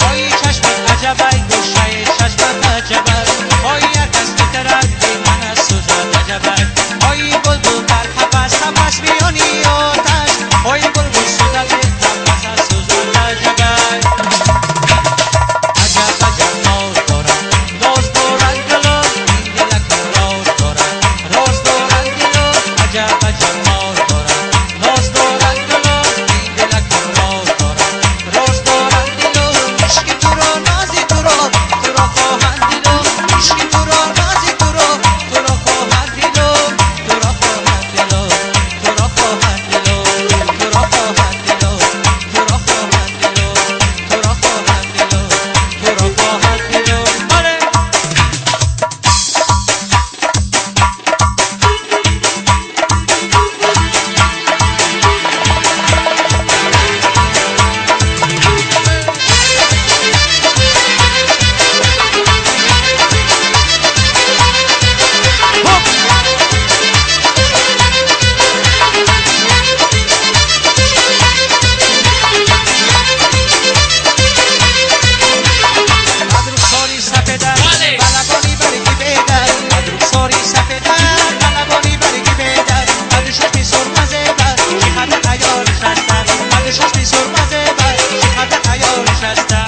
ой чашмат аҷабай, гӯшаи чашмат аҷабай, ой ҳар кас метарад ман аз сӯзат аҷабай, ой булбул дар қафас, қафас миёни оташ, ой булбул сӯзад қафас аз сӯзат аҷабай. Аҷаб аҷаб ноз дорад, ноз дорад дило, ин дилакам роз дорад, роз дорад дило, аҷаб аҷаб ноз дорад, ноз дорад дило, ин дилакам роз дорад, роз дорад дило, ишқи туро, нози туро, туро хоҳад дило, ишқи туро, нози туро, туро хоҳад дило, туро хоҳад дило, туро хоҳад дило, туро хоҳад дило, туро хоҳад дило, туро хоҳад дило, туро хоҳад дило. Бале. Аз рухсори сафеда, балабони барги бедар, аз рухсори сафеда, балабони барги бедар, аз чашми сурма зеба, чӣ қадар ҳаё нишаста, аз чашми сурма зеба, чӣ қадар ҳаё нишаста.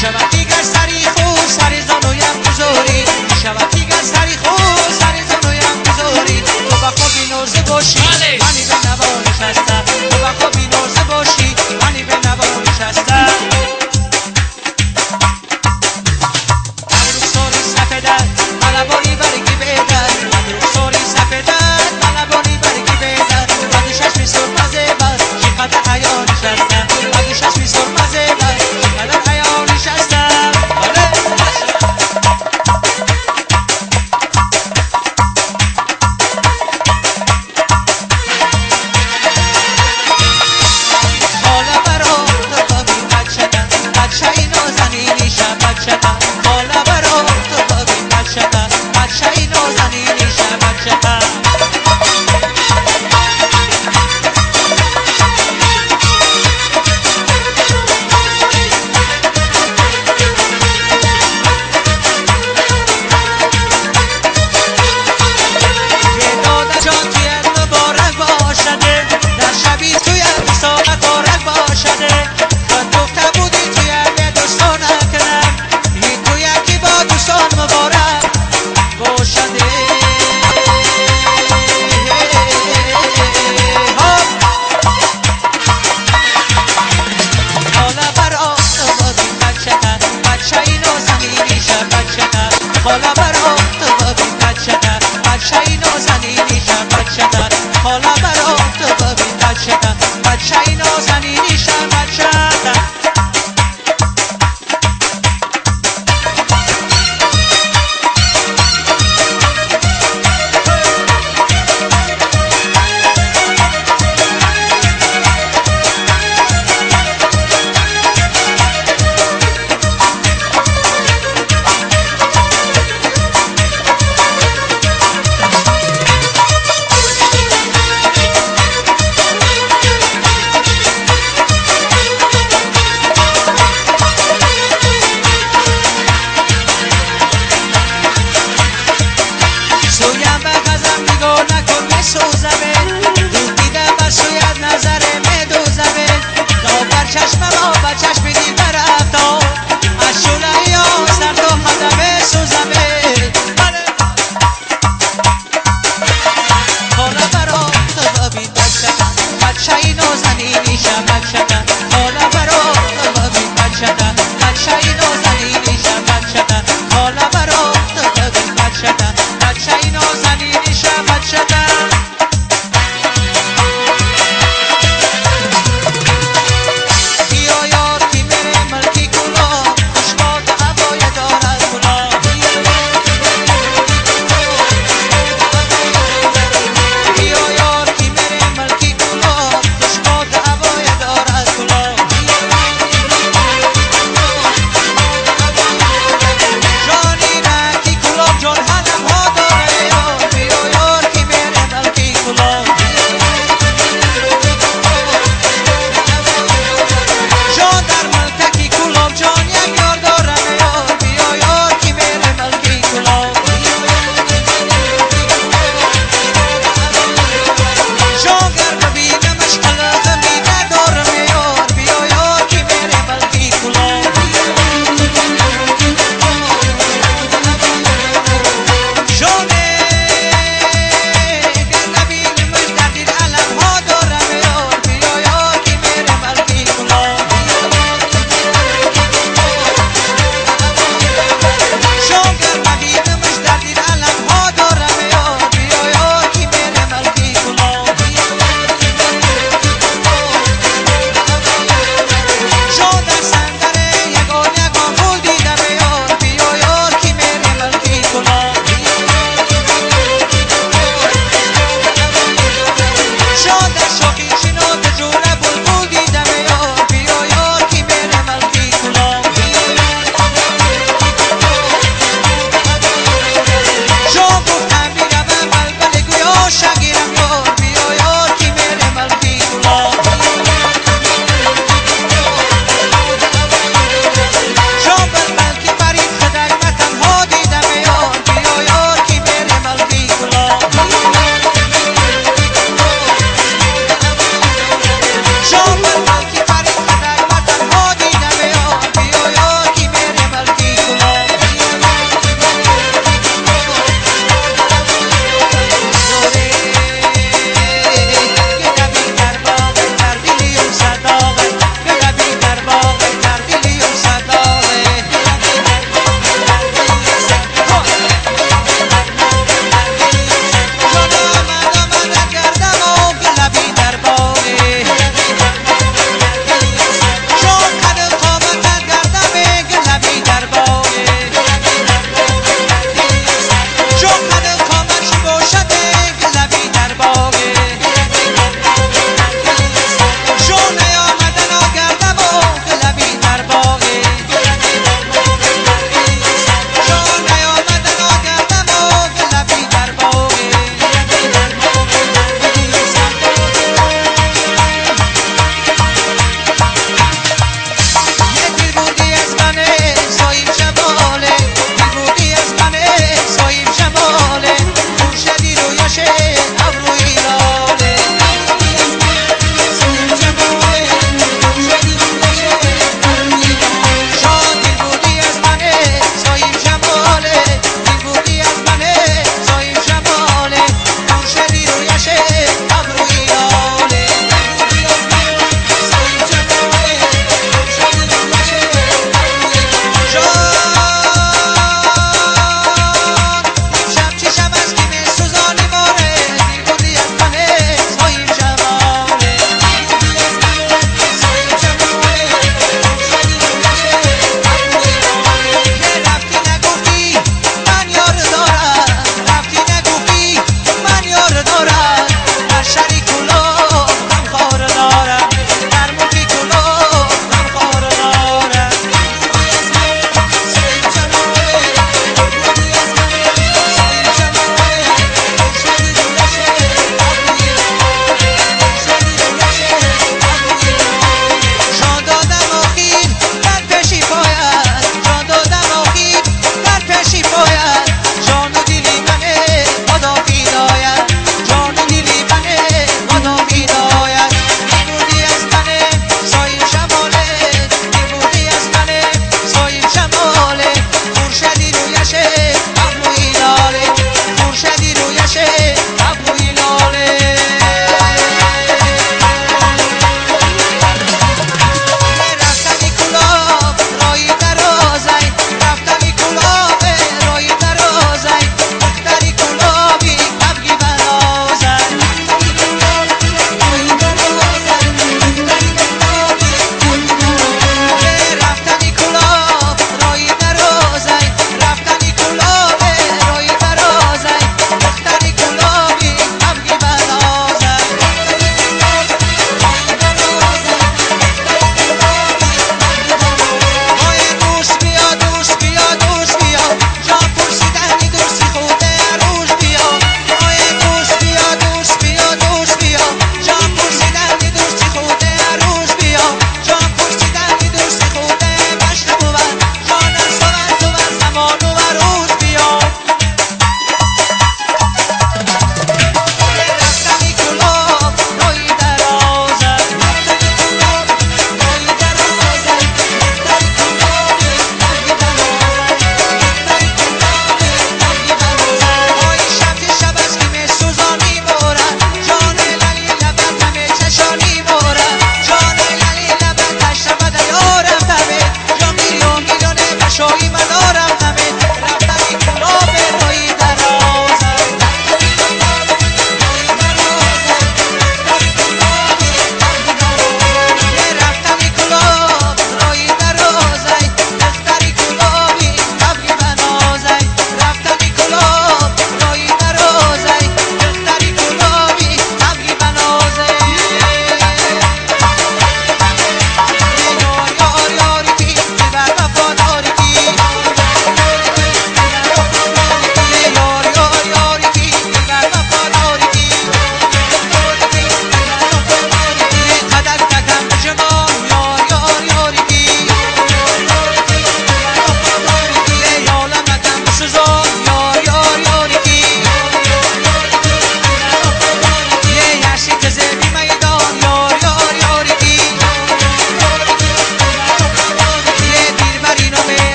Шавад дигар сари худ, сари зонуям гузорӣ, шавад дигар сари худ, сари зонуям гузорӣ, ту ба хоби нозу бошӣ, мани ба наво нишаста, ту ба хоби нозу бошӣ, мани ба наво нишаста. Аз рухсори сафеда, балабони барги бедар, аз рухсори сафеда, балабони барги бедар, аз чашми сурма зеба, чӣ қадар ҳаё нишаста, аз чашми сурма зеба, чӣ қадар ҳаё нишаста. Бале. Хола баро ту бобин бачата, бачаи нозанини шабачата, хола баро ту бобин бачата, бачаи нозанини шабачата. Додаҷон туят муборак бошаде, дар шаби туят соат орак бошаде, худ гуфта будӣ туят бе дӯстон накунам, ин туя ки бо дӯстон муборак бошаде. Ҳоп! Хола баро ту бобин бачата, бачаи нозанини шабачата, хола баро